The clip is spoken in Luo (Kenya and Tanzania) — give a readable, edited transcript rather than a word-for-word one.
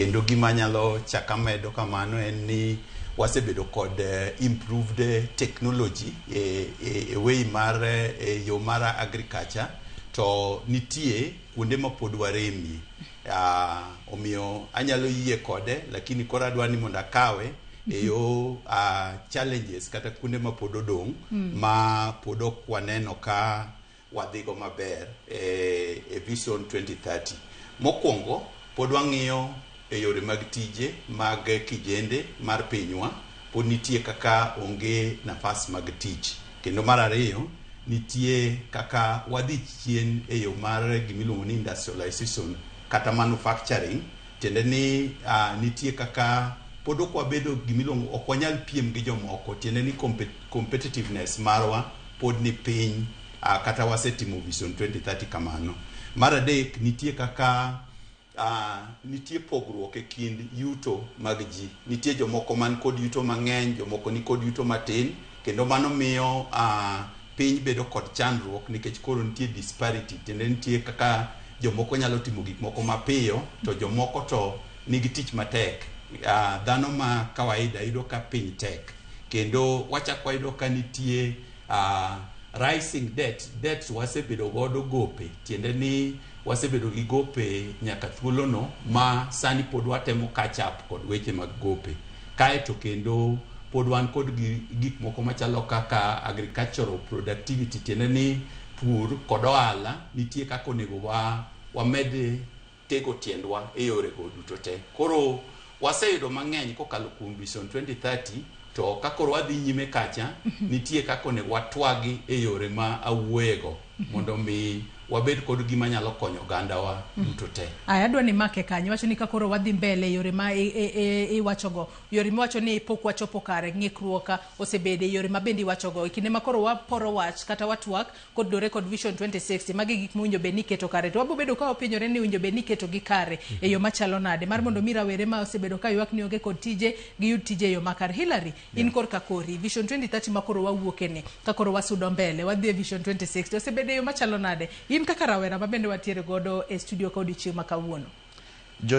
Kendo gima anyalo chako amedo kamano en ni wasebedo kod improved technology e way mar e yo mar agriculture to nitie kuonde ma pod waremie. Omiyo anyalo yie kode lakini koro adwa ni mondo akawe e yo challenges kata kuonde ma pod odong' ma pod ok waneno ka wadhigo maber e Vision 2030. Mokwongo, pod wang'iyo e yore mag tije mag kijende mar pinywa, pod nitie kaka onge nafas mag tich. Kendo mar ariyo, nitie kaka wadhi chien e yo mar gimiluongo ni industrialization kata manufacturing, tiende ni nitie kaka pod ok wabedo gimiluongo ok wanyal piem gi jomoko, tiende ni competitiveness marwa pod ni piny kata wasetimo Vision 2030 kamano. Mar adek, nitie kaka nitie pogruok e kind yuto mag ji. Nitie jomoko man kod yuto mang'eny, jomoko ni kod yuto matin, kendo mano miyo piny bedo kod chandruok nikech koro nitie disparity, tiende nitie kaka jomoko nyalo timo gik moko mapiyo to jomoko to nigi tich matek. Dhano ma kawaida yudo ka piny tek. Kendo wachak wayudo ka nitie rising debt. Debt wasebedo godo gope, tiende ni wasebedo gi gope nyaka thuolono ma sani pod watemo catch up kod weche mag gope. Kaeto kendo pod wan kod gik moko machalo kaka agricultural productivity, tiende ni pur kod ohala nitie kaka onego wamed tego tiendwa e yore go duto te. Koro waseyudo mang'eny kokalo kuom Vision 2030 to ka koro wadhi nyime kacha nitie kaka onego watwagi e yore ma awuoyego mondo mi wabed kod gima nyalo konyo ogandawa duto te. Aya, adwa ni make kanyo. Iwacho ni ka koro wadhi mbele e yore ma iwachogo, yore miwacho ni pok wachopo kare, ng'ikruok osebede e yore ma bende iwachogo. E kinde ma koro waporo wach kata watwak kotudore kod Vision 2060, magi gik mowinjo bed ni iketo kare. To wabo bedo ka wapenjore ni owinjo bed ni iketo gi kare e yo machalo nade mar mondo mi rawere ma osebedo ka ywak ni onge kod tije giyud tije e yo makare. Hillary, in korka kori, Vision 2030 ma koro wawuoke ni, ka koro wasudo mbele, wadhi e Vision 2060, osebedo e yo machalo nade? In kaka rawera ma bende watiere godo e studio ka odiochieng' ma kawuono.